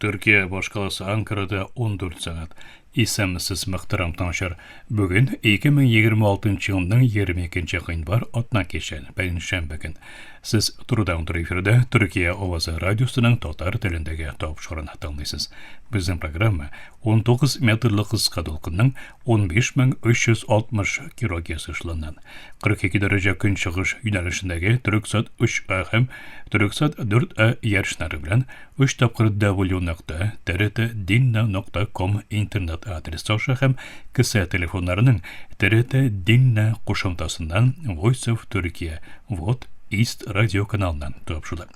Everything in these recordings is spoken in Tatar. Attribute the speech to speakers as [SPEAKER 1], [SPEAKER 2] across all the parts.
[SPEAKER 1] Төркия башкаласы Анкарада 14 сәгать. Исәнмесез, мөхтәрәм тыңлаучылар. Бүген 2026 елның 22 гыйнвар атна киче, пәнҗешәмбе көн. Сез турыдан-туры эфирда Төркия авазы радиосының татар телендәге тапшыруын тыңлыйсыз. Безнең программа 19 метрлы кыска дулкынның 15360 килогерц эшелоннан 42 дәрәҗә көнчыгыш юнәлешендәге Төрексат 3А һәм Төрексат 4А ярышлары белән 3 тапкыр W нокта TRT Dinna нокта ком интернет адресы аша һәм кесә телефоннарының TRT Dinna кушымтасыннан Voice of Turkey Вот East радио каналыннан тапшырыла.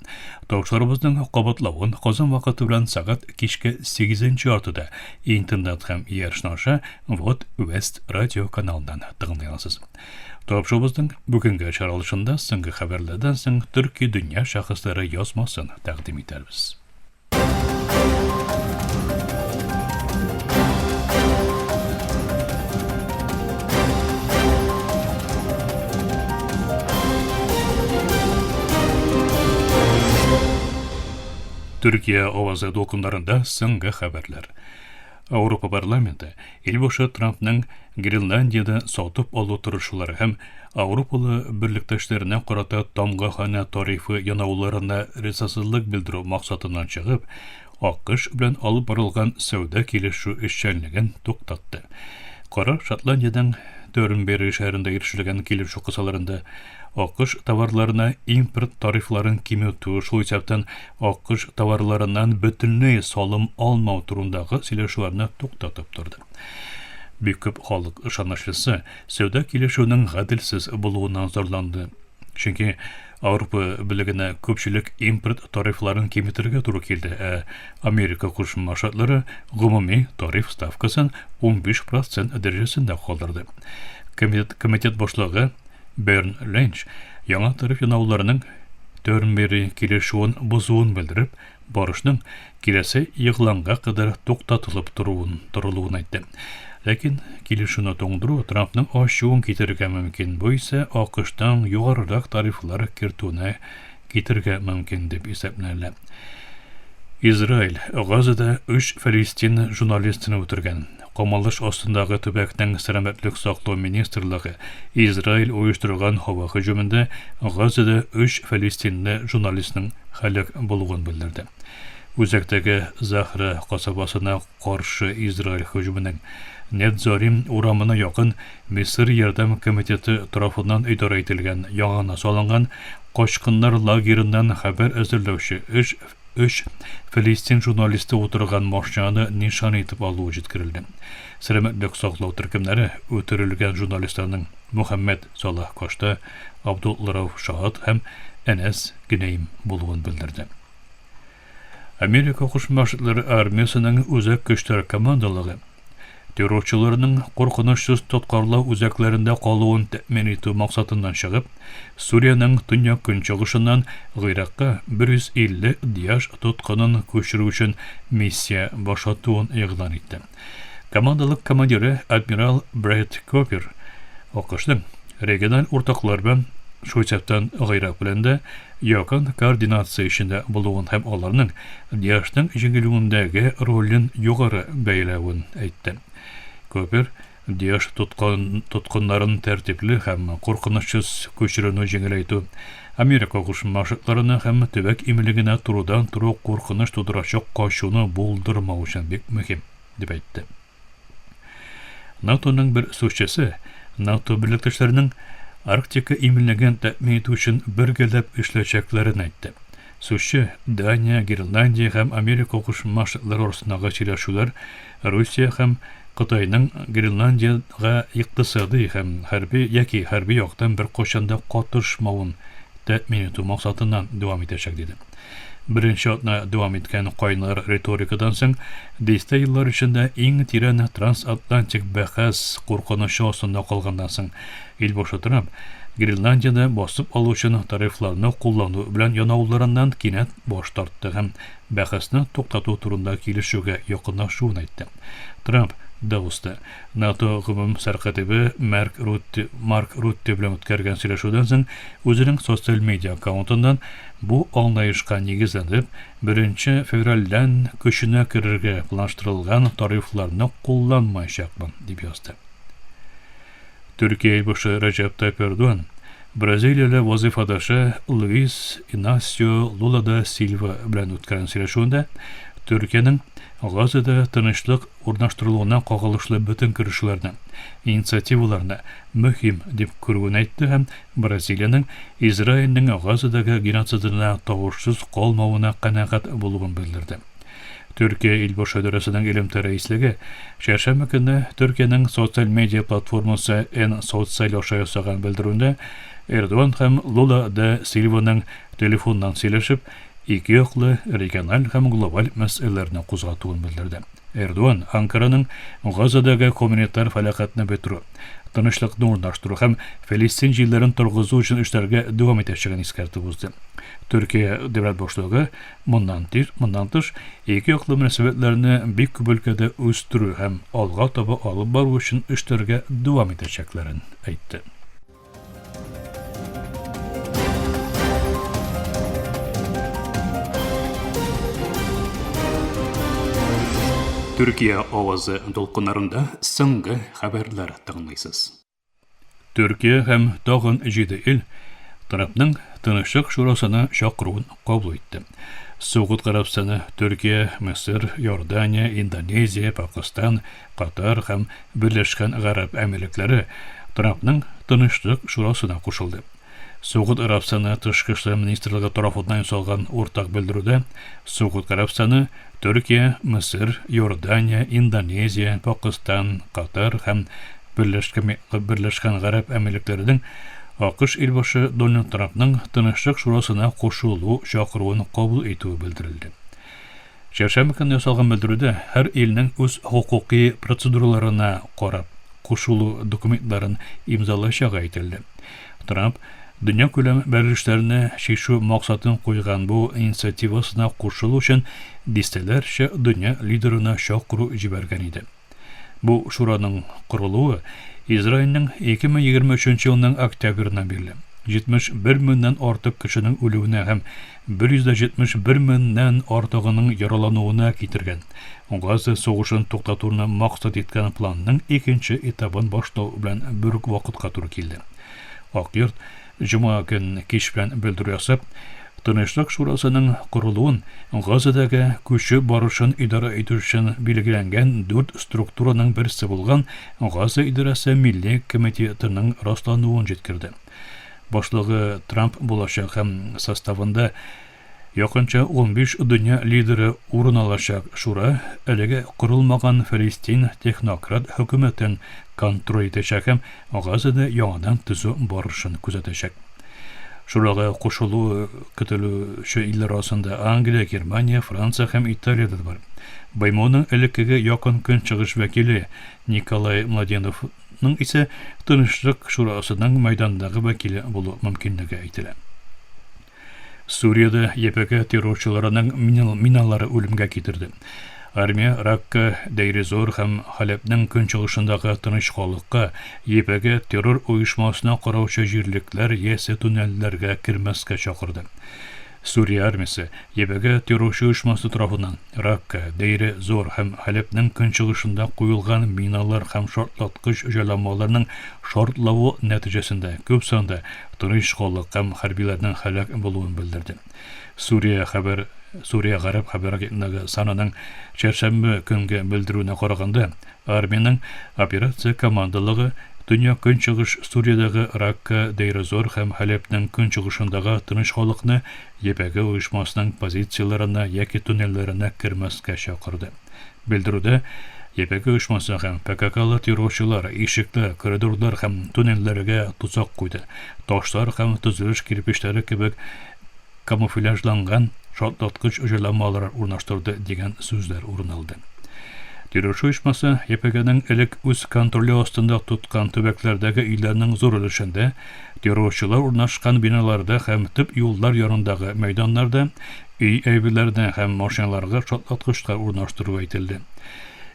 [SPEAKER 1] Тапшыруыбызның кабатлавын Казан вакыты белән сәгать кичке 8 яртыда интернет һәм ярышны аша Вот West радио каналыннан тыңлый аласыз. Тапшыруыбызның бүгенге чыгарылышында соңгы хәбәрләрдән соң төрки дөнья шәхесләре язмасын тәкъдим итәрбез. Төркия авазы дулкыннарында соңгы хәбәрләр. Ауропа парламенты илбашы Трампның Гренландиядә сатып алу тырышулары һәм Ауропалы берлектәшләренә карата тамгаханә тарифы янауларына ризасызлык белдерү максатыннан чыгып, АКШ белән алып барылган сәүдә килешү эшчәнлеген туктатты. Карар Шотландиянең Тернберри шәһәрендә ирешелгән килешү кысаларында АКШ товарларына импорт тарифларын киметү, шул исәптән АКШ товарларыннан бөтенләй салым алмау турындагы сөйләшүләрне туктатып торды. Бик күп халык ышанычлысы сәүдә килешүенең гаделсез булуыннан зарланды. Чөнки Ауропа Берлегенә күпчелек импорт тарифларын киметергә туры килде, ә Америка Кушма Штатлары гомуми тариф ставкасын 15 процент дәрәҗәсендә калдырды. Комитет, комитет башлыгы Берн Ленч яңа тариф янауларының Тернбери килешүен бозуын белдереп, барышның киләсе игъланга кадәр туктатылып торуын торылуын әйтте. Ләкин килешүне туңдыру Трампның ачуын китерергә мөмкин, бу исә АКШтан югарырак тарифлар кертүенә китерергә мөмкин дип исәпләнелә. Израиль Газада өч фәлестин журналистын үтергән. Камалыш астындагы төбәкнең сәламәтлек саклау министрлыгы Израиль оештырган һава һөҗүмендә Газада өч фәлестинле журналистның һәлак булуын белдерде. Үзәктәге Захра касабасына каршы Израиль һөҗүменең Нетзарим урамына якын Мисыр ярдәм комитеты тарафыннан идарә ителгән яңа салынган качкыннар лагереннан хәбәр әзерләүче өч өч филистин журналисты утырган машинаны нишан итеп алуы җиткерелде. Сәламәтлек саклау төркемнәре үтерелгән журналистларның Мөхәммәд Салах Кашта, Абдул Рауф Шаат һәм Әнәс Гнейм булуын белдерде. Америка Кушма Штатлары армиясенең Үзәк көчләр командалыгы террорчыларның куркынычсыз тоткарлау үзәкләрендә калуын тәэмин итү максатыннан чыгып, Сүриянең төньяк-көнчыгышыннан Гыйракка 150 ДИАШ тоткынын күчерү өчен миссия башлатуын игълан итте. Командалык командиры адмирал Брэд Копер АКШның региональ уртаклар белән, шул исәптән Гыйрак белән дә, якын координация эчендә булуын һәм аларның ДИАШның җиңелүендәге ролен югары бәяләвен әйтте. Копер ДИАШ тоткан, тоткыннарын тәртипле һәм куркынычсыз күчерүне җиңеләйтү, Америка Кушма Штатларына һәм төбәк иминлегенә турыдан-туры куркыныч тудырачак качуны булдырмау өчен бик мөһим, дип әйтте. НАТОның бер сүзчесе НАТО берлектәшләренең Арктика иминлеген тәэмин итү өчен бергәләп эшләячәкләрен әйтте. Сүзче Дания, Гренландия һәм Америка Кушма Штатлары арасындагы сөйләшүләр Русия һәм Кытайның Гренландиягә икътисадый һәм хәрби яки хәрби яктан беркайчан да катышмавын тәэмин итү максатыннан дәвам итәчәк, диде. Беренче атна дәвам иткән кайнар риторикадан соң, дистә еллар эчендә иң тирән трансатлантик бәхәс куркынычы астында калганнан соң, илбашы Трамп Гренландияне басып алу өчен тарифларны куллану белән янауларыннан кинәт баш тартты һәм бәхәсне туктату турында килешүгә якынлашуын әйтте. Трамп Давоста НАТО гомум сәркатибе Марк Рутте, Марк Рутте белән үткәргән сөйләшүдән соң үзенең социаль медиа аккаунтыннан бу аңлаешка нигезләнеп, 1 февральдән көченә керергә планлаштырылган тарифларны кулланмаячакмын, дип язды. Төркия илбашы Рәҗәп Тайп Эрдоган бразилияле вазыйфадашы Луис Инасио Лула да Сильва белән үткәргән сөйләшүендә Төркиянең Газада тынычлык урнаштырылуына кагылышлы бөтен керешүләрне, инициативаларны мөһим дип күрүен әйтте һәм Бразилиянең Израильнең Газадагы геноцидына тавышсыз калмавына канәгать булуын белдерде. Төркия Илбашы идарәсенең элемтә рәислеге чәршәмбе көнне Төркиянең социаль медиа платформасы N Социаль аша ясаган белдерүендә Эрдоган һәм Лула да Сильваның телефоннан сөйләшеп, ике яклы региональ һәм глобаль мәсьәләләрне кузгатуын белдерде. Эрдоган Анкараның Газадагы гуманитар фәләкатьне бетерү, тынычлыкны урнаштыру һәм Фәлистин җирләрен торгызу өчен эшләргә дәвам итәчәген искәртеп узды. Төркия дәүләт башлыгы Моннан тиш, моннан тыш, ике яклы мөнәсәбәтләрне бик күп өлкәдә үстерү һәм алга таба алып бару өчен эшләргә дәвам итәчәкләрен әйтте. Төркия авазы дулкыннарында соңгы хәбәрләр тыңлыйсыз. Төркия һәм тагын җиде ил Трампның Тынычлык шурасына чакыруын кабул итте. Согуд Гарәбстаны, Төркия, Мисыр, Иордания, Индонезия, Пакыстан, Катар һәм Берләшкән Гарәп Әмирлекләре Трампның Тынычлык шурасына кушылды. Согуд Гарәбстаны Тышкы эшләр министрлыгы тарафыннан ясалган уртак белдерүдә Согуд Гарәбстаны, Төркия, Мисыр, Иордания, Индонезия, Пакыстан, Катар һәм Берләшкән Берләшкән Гарәп Әмирлекләренең АКШ илбашы Дональд Трампның Тынычлык шурасына кушылу чакыруын кабул итүе белдерелде. Чәршәмбе көнне ясалган белдерүдә һәр илнең үз хокукый процедураларына карап кушылу документларын имзалаячагы әйтелде. Трамп дөньякүләм бәрелешләрне чишү максатын куйган бу инициативасына кушылу өчен дистәләрчә дөнья лидерына чакыру җибәргән иде. Бу шураның корылуы Израильнең 2023 елның октябреннән бирле 71 меңнән артык кешенең үлүенә һәм 171 меңнән артыгының яралануына китергән Газа сугышын туктатуны максат иткән планның икенче этабын башлау белән бер үк вакытка туры килде. Ак йорт җомга көн кич белән белдерү ясап, Тынычлык шурасының корылуын Газадагы күчү барышын идарә итү өчен билгеләнгән дүрт структураның берсе булган Газа идарәсе милли комитетының раслануын җиткерде. Башлыгы Трамп булачак һәм составында Якынча 15 дөнья лидеры урын алачак шура әлегә корылмаган Фәлистин технократ хөкүмәтен контроль итәчәк һәм Газада яңадан төзү барышын күзәтәчәк. Шурага кушылу көтелүче илләр арасында Англия, Германия, Франция һәм Италия дә бар. БМОның элеккеге Якын Көнчыгыш вәкиле Николай Младеновның исә Тынычлык шурасының мәйдандагы вәкиле булу мөмкинлеге әйтелә. Сүриядә ЯПГ террорчыларының миналары үлемгә китерде. Армия Ракка, Дейр-эз-Зор һәм Халәпнең көнчыгышындагы тыныч халыкка ЯПГ террор оешмасына караучы җирлекләр яисә туннельләргә кермәскә чакырды. Сүрия армиясе ЯПГ террорчы оешмасы тарафыннан Ракка, Дейр-эз-Зор һәм Халәпнең көнчыгышында куелган миналар һәм шартлаткыч җайланмаларның шартлавы нәтиҗәсендә күп санда тыныч халык һәм хәрбиләрнең һәлак булуын белдерде. Сүрия хәбәр Сүрия гарәп хәбәр агентлыгы САНАның чәршәмбе көнге белдерүенә караганда, армиянең операция командалыгы төньяк-көнчыгыш Сүриядәге Ракка, Дейр-эз-Зор һәм Халәпнең көнчыгышындагы тыныч халыкны ЯПГ оешмасының позицияләренә яки туннельләренә кермәскә чакырды. Белдерүдә ЯПГ оешмасы һәм ПККлы террорчылар ишекләр, коридорлар һәм туннельләргә тозак куйды, ташлар һәм төзелеш кирпечләре кебек камуфляжланган шартлаткыч җайланмалар урнаштырды дигән сүзләр урын алды. Террорчы оешмасы ЯПГның элек үз контроле астында тоткан төбәкләрдәге өйләрнең зур өлешендә террорчылар урнашкан биналарда һәм төп юллар янындагы мәйданнарда өй әйберләренә һәм машиналарга шартлаткычлар урнаштыру әйтелде.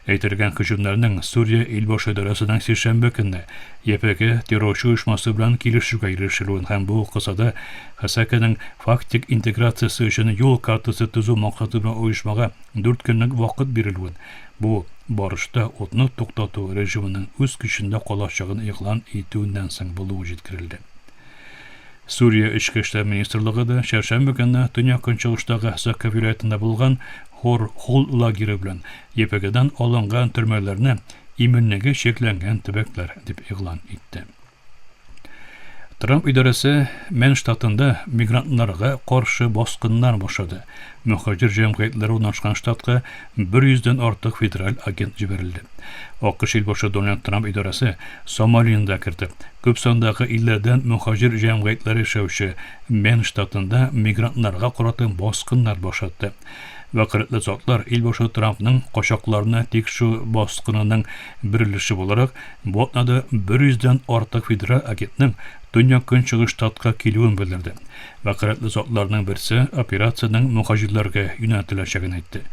[SPEAKER 1] Әйтелгән һөҗүмнәрнең Сүрия илбашы идарәсенең сишәмбе көнне ЯПГ террорчы оешмасы белән килешүгә ирешелүен һәм бу кысада Хәсәкәнең фактик интеграциясе өчен юл картасы төзү максаты белән оешмага дүрт көнлек вакыт бирелүен, бу барышта утны туктату режимының үз көчендә калачагын игълан итүеннән соң булуы җиткерелде. Сүрия Эчке эшләр министрлыгы да чәршәмбе көнне төньяк-көнчыгыштагы Хәсәкә вилаятында булган Хор Хол лагере белән ЯПГдан алынган төрмәләрне иминлеге чикләнгән төбәкләр дип игълан итте. Трамп идарәсе Мэн штатында мигрантларга каршы баскыннар башлады. Мөхаҗир җәмгыятьләре урнашкан штатка 100 дән артык федераль агент җибәрелде. АКШ илбашы Дональд Трамп идарәсе Сомалины да кертеп, күп сандагы илләрдән мөхаҗир җәмгыятьләре яшәүче Мэн штатында мигрантларга карата баскыннар башлатты. Вәкаләтле затлар илбашы Трампның качакларны тикшерү баскынының бер өлеше буларак, бу атнада 100 дән артык федераль агентның төньяк-көнчыгыш штатка килүен белдерде. Вәкаләтле затларның берсе операциянең мөхаҗирләргә юнәлтеләчәген әйтте.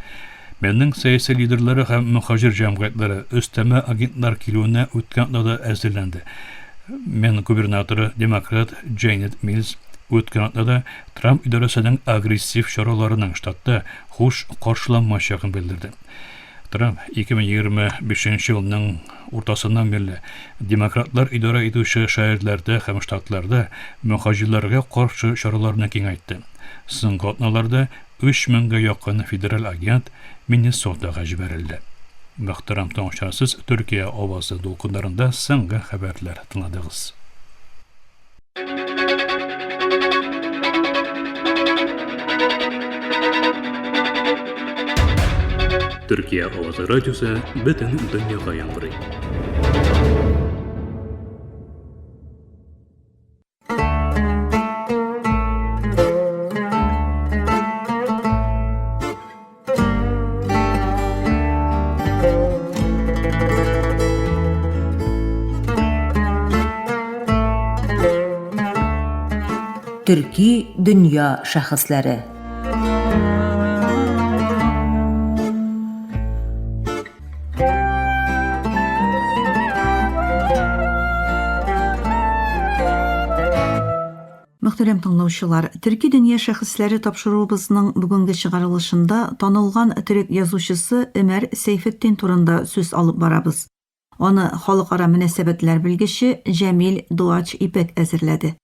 [SPEAKER 1] Мэнның сәяси лидерлары һәм мөхаҗир җәмгыятьләре өстәмә агентлар килүенә үткән атнада әзерләнде. Мэн губернаторы демократ Джейнет Милс үткән атнада Трамп идарәсенең агрессив чараларының штатта хуш каршыланмаячагын белдерде. Трамп 2025 елның уртасыннан бирле демократлар идарә итүче шәһәрләрдә һәм штатларда мөхаҗирләргә каршы чараларны киңәйтте. Соңгы атналарда Өч меңгә якын федераль агент Миннесотага җибәрелде. Мөхтәрәм тыңлаучылар, сез Төркия авазы дулкыннарында соңгы хәбәрләр тыңладыгыз. Төркия авазы радиосы бөтен дөньяга яңгырый.
[SPEAKER 2] Төрки дөнья шәхесләре.
[SPEAKER 3] Мөхтәрәм тыңлаучылар, Төрки дөнья шәхесләре тапшыруыбызның бүгенге чыгарылышында танылган төрек язучысы Өмәр Сәйфетдин турында сүз алып барабыз. Аны халыкара мөнәсәбәтләр белгече Җәмил Дуач Ипәк әзерләде.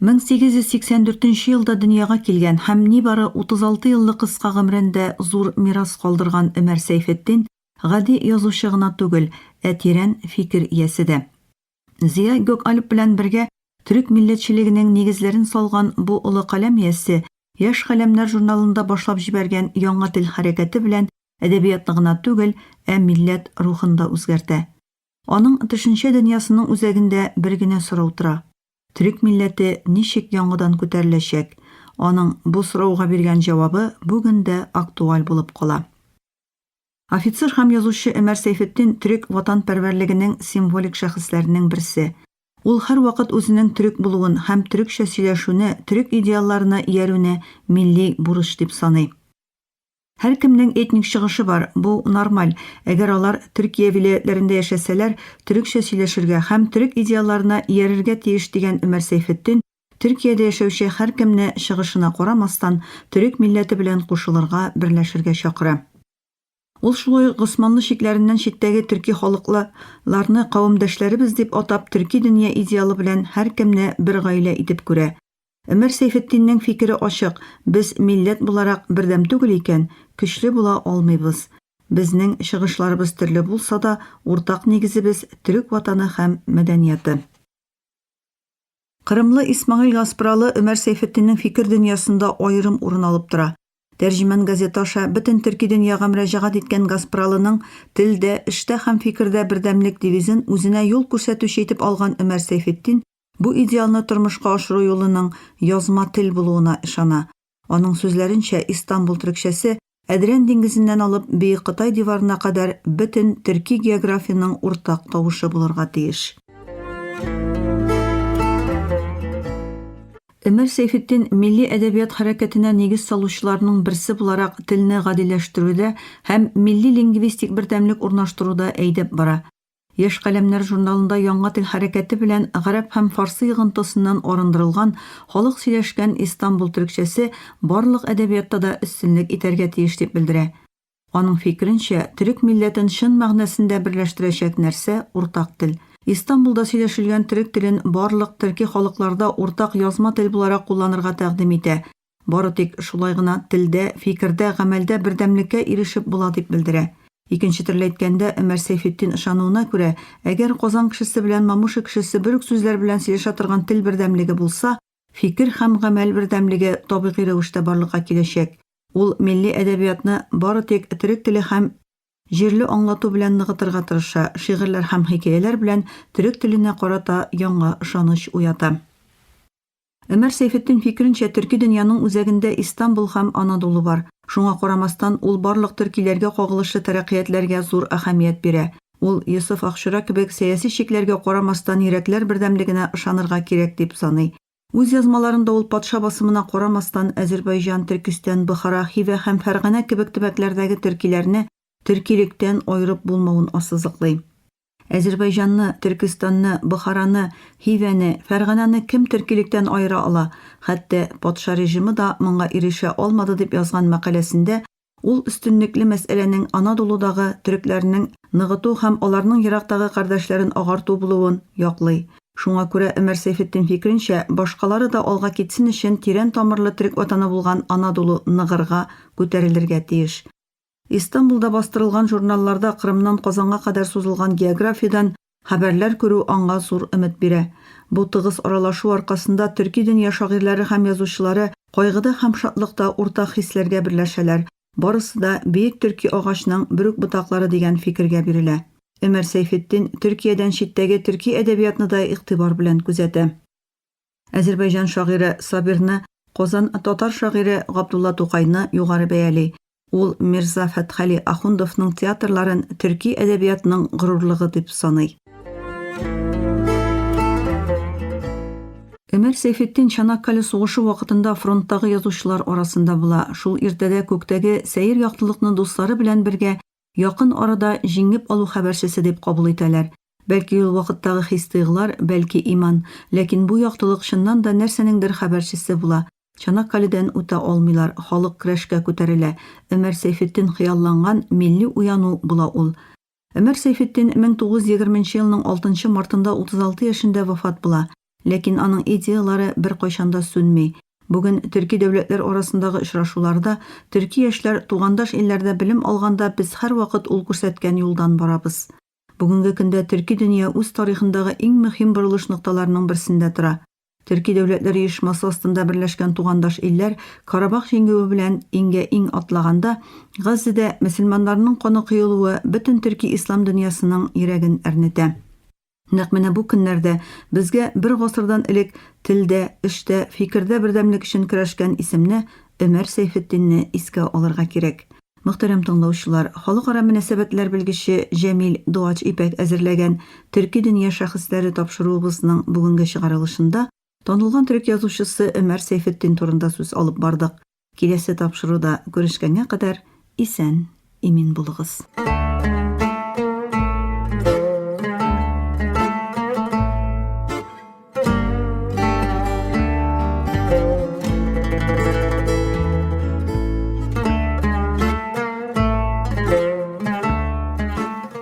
[SPEAKER 3] 1884 елда дөньяга килгән һәм нибары 36 еллык кыска гомерендә зур мирас калдырган Өмәр Сәйфетдин гади язучы гына түгел, ә тирән фикер иясе дә. Зия Гөкальп белән бергә төрек милләтчелегенең нигезләрен салган бу олы каләм иясе Яшь каләмнәр журналында башлап җибәргән яңа тел хәрәкәте белән әдәбиятны гына түгел, ә милләт рухын да үзгәртә. Аның төшенчә дөньясының үзәгендә бер генә сорау тора, төрек милләте ничек яңадан күтәреләчәк? Аның бу сорауга биргән җавабы бүген дә актуаль булып кала. Офицер һәм язучы Өмәр Сәйфетдин төрек ватанпәрвәрлегенең символик шәхесләренең берсе. Ул һәрвакыт үзенең төрек булуын һәм төрекчә сөйләшүне, төрек идеалларына иярүне милли бурыч дип саный. Һәркемнең этник чыгышы бар, бу нормаль. Әгәр алар Төркия вилаятьләрендә яшәсәләр, төрекчә сөйләшергә һәм төрек идеалларына иярергә тиеш, дигән Өмәр Сәйфетдин, Төркиядә яшәүче һәркемне, чыгышына карамастан, төрек милләте белән кушылырга, берләшергә чакыра. Ул шулай ук Госманлы чикләреннән читтәге төрки халыклы ларны кавемдәшләребез дип атап, төрки дөнья идеалы белән һәркемне бер гаилә итеп күрә. Өмәр Сәйфетдиннең фикере ачык, без милләт буларак бердәм түгел икән, көчле була алмыйбыз. Безнең чыгышларыбыз төрле булса да, уртак нигезебез, төрек ватаны һәм мәдәнияты. Кырымлы Исмәгыйль Гаспралы Өмәр Сәйфетдиннең фикер дөньясында аерым урын алып тора. Тәрҗеман газеты аша бөтен төрки дөньяга мөрәҗәгать иткән Гаспралының Телдә, эштә һәм фикердә бердәмлек девизын үзенә юл күрсәтүче итеп алган Өмәр Сәйфетдин бу идеалны тормышка ашыру юлының язма тел булуына ышана. Аның сүзләренчә, Истанбул төрекчәсе Әдрән диңгезеннән алып Бөек Кытай диварына кадәр бөтен төрки географиянең уртак тавышы булырга тиеш. Өмәр Сәйфетдин милли әдәбият хәрәкәтенә нигез салучыларның берсе буларак телне гадиләштерүдә һәм милли лингвистик бердәмлек урнаштыруда әйдәп бара. Яшь каләмнәр журналында яңа тел хәрәкәте белән гарәп һәм фарсы йогынтысыннан арындырылган, халык сөйләшкән Истанбул төрекчәсе барлык әдәбиятта да өстенлек итәргә тиеш дип белдерә. Аның фикеренчә, төрек милләтен чын мәгънәсендә берләштерәчәк нәрсә, уртак тел. Истанбулда сөйләшелгән төрек телен барлык төрки халыкларда уртак язма тел буларак кулланырга тәкъдим итә. Бары тик шулай гына телдә, фикердә, гамәлдә бердәмлеккә ирешеп була дип белдерә. Икенче төрле әйткәндә, Өмәр Сәйфетдин ышануына күрә, әгәр Казан кешесе белән Мамуша кешесе бер үк сүзләр белән сөйләшә торган тел бердәмлеге булса, фикер һәм гамәл бердәмлеге табигый рәвештә барлыкка киләчәк. Ул милли әдәбиятны бары тик төрек теле һәм җирле аңлату белән ныгытырга тырыша, шигырьләр һәм хикәяләр белән төрек теленә карата яңа ышаныч уята. Өмәр Сәйфетдин фикеренчә, төрки дөньяның үзәгендә Истанбул һәм Анадолу бар. Шуңа карамастан, ул барлык төркиләргә кагылышлы тәрәккыятләргә зур әһәмият бирә. Ул, Йосыф Акчура кебек, сәяси чикләргә карамастан йөрәкләр бердәмлегенә ышанырга кирәк дип саный. Үз язмаларында ул патша басымына карамастан, Әзербайҗан, Төркестан, Бохара, Хивә һәм Фәрганә кебек төбәкләрдәге төркиләрне төркилектән аерып булмавын ассызыклый. Әзербайҗанны, Төркестанны, Бохараны, Хивәне, Фәрганәне кем төркилектән аера ала? Хәтта патша режимы да моңа ирешә алмады дип язган мәкаләсендә Ул өстенлекле мәсьәләнең Анадолудагы төрекләрнең ныгыту һәм аларның ерактагы кардәшләрен агарту булуын яклый. Шуңа күрә Өмәр Сәйфетдин фикеренчә, башкалары да алга китсен өчен тирән тамырлы төрек ватаны булган Анадолу ныгырга, күтәрелергә тиеш. Истанбулда бастырылган журналларда Кырымнан Казанга кадәр сузылган географиядән Хәбәрләр күрү аңа зур өмет бирә. Бу тыгыз аралашу аркасында төрки дөнья шагыйрьләре һәм язучылары кайгыда һәм шатлыкта уртак хисләргә берләшәләр, барысы да бөек төрки агачның бер үк ботаклары дигән фикергә бирелә. Өмәр Сәйфетдин Төркиядән читтәге төрки әдәбиятны да игътибар белән күзәтә. Әзербайҗан шагыйре Сабирны, Казан татар шагыйре Габдулла Тукайны югары бәяли. Ул Мирза Фәтхали Ахундовның театрларын төрки әдәбиятның горурлыгы дип саный. Өмәр Сәйфетдин Чанаккале сугышы вакытында фронттагы язучылар арасында була. Шул иртәдә күктәге сәер яктылыкны дуслары белән бергә якын арада җиңеп алу хәбәрчесе дип кабул итәләр. Бәлки ул вакыттагы хис-тойгылар, бәлки иман. Ләкин бу яктылык чыннан да нәрсәнеңдер хәбәрчесе була. Чанаккаледән үтә алмыйлар, халык көрәшкә күтәрелә. Өмәр Сәйфетдин хыялланган милли уяну була ул. Өмәр Сәйфетдин 1920 нче елның алтынчы мартында 36 яшендә вафат була. Ләкин аның идеяләре беркайчан да сүнми. Бүген төрки дәүләтләр арасындагы очрашуларда, төрки яшьләр тугандаш илләрдә белем алганда без һәрвакыт ул күрсәткән юлдан барабыз. Бүгенге көндә төрки дөнья үз тарихындагы иң мөһим борылыш нокталарының берсендә тора. Төрки дәүләтләр оешмасы астында берләшкән тугандаш илләр Карабах җиңүе белән иңгә-иң атлаганда, Газзәдә мөселманнарның каны коелуы бөтен төрки-ислам дөньясының йөрәген әрнетә. Нәкъ менә бу көннәрдә безгә бер гасырдан элек телдә, эштә, фикердә бердәмлек өчен көрәшкән исемне, Өмәр Сәйфетдинне искә алырга кирәк. Мөхтәрәм тыңлаучылар, халыкара мөнәсәбәтләр белгече Җәмил Дуач Ипәк әзерләгән Төрки дөнья шәхесләре тапшыруыбызның бүгенге чыгарылышында танылган төрек язучысы Өмәр Сәйфетдин турында сүз алып бардык. Киләсе тапшыруда күрешкәнгә кадәр исән, имин булыгыз.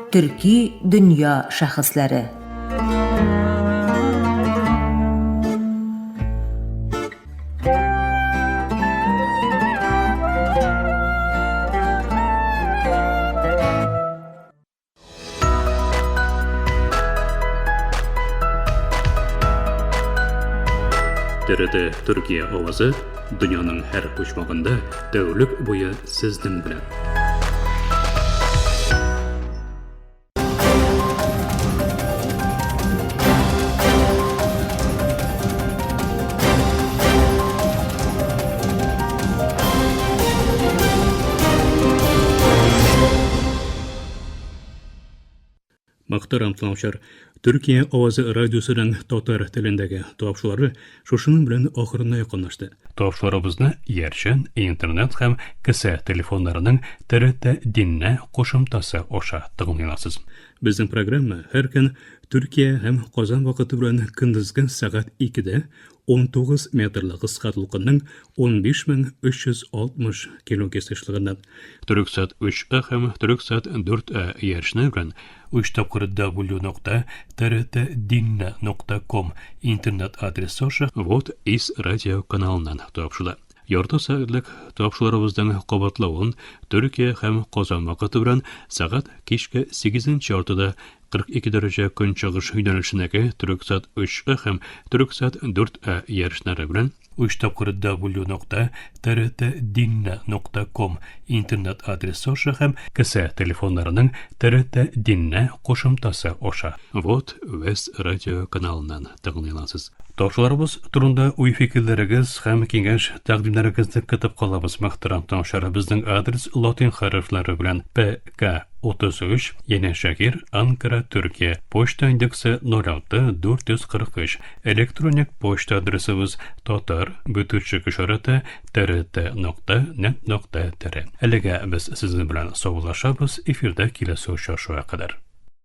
[SPEAKER 2] Төрки дөнья шәхесләре.
[SPEAKER 1] TRT Төркия авазы дөньяның һәр почмагында тәүлек буе сезнең белән. Мөхтәрәм тыңлаучылар, Төркия авазы радиосының татар телендәге тапшырулары шушының белән ахырына якынлашты. Тапшыруларыбызны иярчен, интернет һәм кесә телефоннарының ТРТ Динне кушымтасы аша тыңлый аласыз. Безнең программа һәр көн Төркия һәм Казан вакыты белән көндезге сәгать 2-дә 19 метрлы кыска дулкынның 15360 килогерц ешлыгыннан Төрексат 3А һәм Төрексат 4А иярчене белән 3 тапкыр w нокта trtdinne.com интернет адресы аша Вот из радио каналыннан тапшырыла. Ярты сәгатьлек тапшыруларыбызның кабатлавын Төркия һәм Казан вакыты белән сәгать кичке 8 яртыда 42 дәрәҗә көнчыгыш юнәлешендәге Төрексат 3А һәм Төрексат 4А иярченнәре белән 3 тапкыр w нокта trtdinne.com интернет адресы аша һәм кесә телефоннарының TRT Динне кушымтасы аша Вот Вес радио каналыннан тыңлый аласыз. Тапшыруларыбыз турында уй-фикерләрегез һәм киңәш-тәкъдимнәрегезне көтеп калабыз, мөхтәрәм тыңлаучылар. Безнең адрес латин хәрефләре белән ПК 33, Янәшәһир, Анкара, Төркия. Почта индексы 06 443. Электроник почта адресыбыз татар бөтүчек ишарәте trt нокта нет нокта tr. Әлегә без сезнең белән саубуллашабыз, эфирдә киләсе очрашуга кадәр.